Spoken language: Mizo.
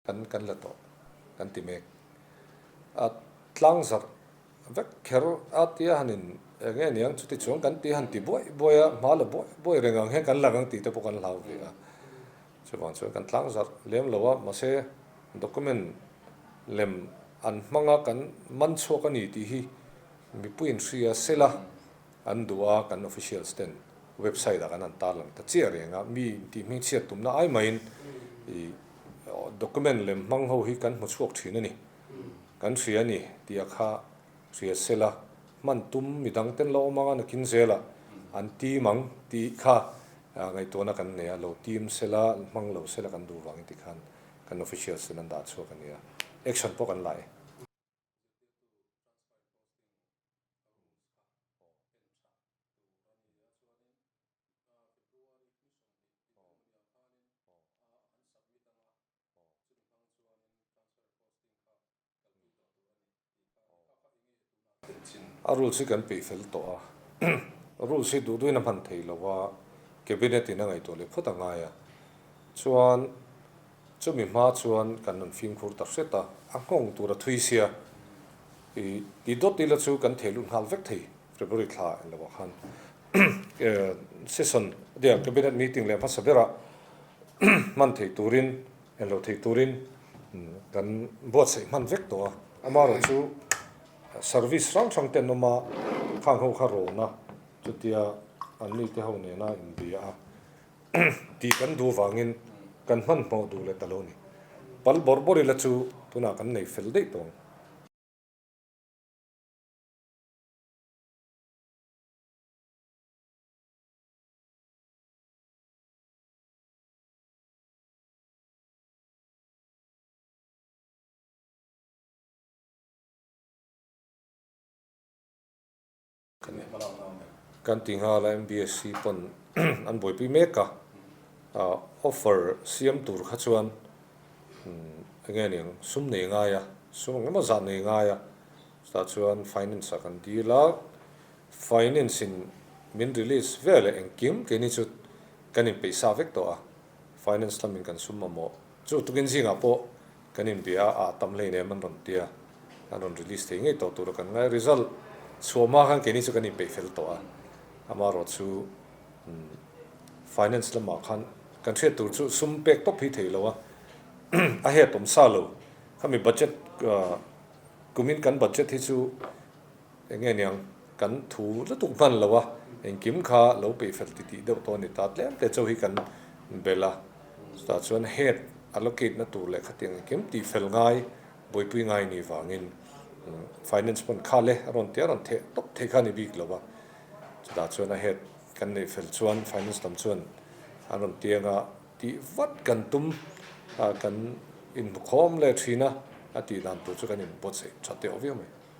Kan kan la tawh kan ti mek. A tlang zarh vek kher a tia han in eng nge niang chuti chuan kan ti han ti buai buai a, hma la buai buai reng ang hian kan lang ang tih te pawh kan hlau ve a. Chuvang chuan kan tlang zarh lem lo a, mahse document lem an hmang a kan man chhuak a ni tih hi mipui in hria sela an duh a, kan officials ten website ah kan han tarlang ta chiah reng a, mi tih hmingchhiat tumna ai maiin ih Document lem hmang ho hi kan hmu chhuak thin a ni. Kan hria a ni tih a kha hria sela, hman tum midang ten la awm anga nakin zelah an tim ang tih kha ngaihtuahna kan nei a, lo tim sela, hmang lo sela kan duh vangin tikhan kan officials ten an dah chhuak a nia. Action pawh kan la e. A rules hi kan peih fel tawh a, rules hi duh duhin a hman thei lo a, cabinet in a ngaihtuah leh phawt a ngai a, chuan chumi hma chuan kan rawn fimkhur ta hret a, a nghawng tur a thui sia, ih ti dawt ila chu kan thei lut nghal vek thei. February thla en lo ah khan session dia cabinet meeting leh hmasa berah hman theih turin en lo theih turin kan buatsaih hman vek tawh a, amaherawh chu service hrang hrang te an awm a, khang ho kha rawn a chutia an mite ho nena inbia a tih kan duh vangin kan hmanhmawh duh leh ta lo a ni. Pal bawrh bawrh ila chu tunah kan nei fel daih tawh ang. Kan ti nghal a MBSC pawn an buaipui mek a, offer siam tur kha chuan enge niang sum nei ngai a, sum engemaw zah nei ngai a. Chutah chuan finance ah kan deal a, finance in min release vel leh engkim keini chu kan inpeih sa vek tawh a, finance lamin kan sum mamawh chu tukin zingah pawh kan inbia a, ah tam hleinem an rawn tia, an rawn release thei ngei tawh tura kan ngai, result chhuah hma khan keini chu kan inpeih fel tawh a, amaherawh chu finance lamah khan kan hriat tur chu sum pek tawp hi thei lo a, a head awm sa lo, khami budget Kumin kan budget hi chu eng nge niang kan thu lutuk hman lo a, engkim kha lo peih fel ti tih deuh tawh a ni ta tlem te chauh hi kan belh a, chutah chuan head allocate na tur leh khatiang engkim tih fel ngai buaipui ngai ni vangin finance pawn kha le a rawn tia rawn theh tawp thei kha a ni bik lo a, chutah chuan a head kan neih fel chuan finance lam chuan an rawn tiang a. Tih vat kan tum a, kan inhmukhawm leh thin a, a tih dan tur chu kan inbuatsaih tha teuh viau mai.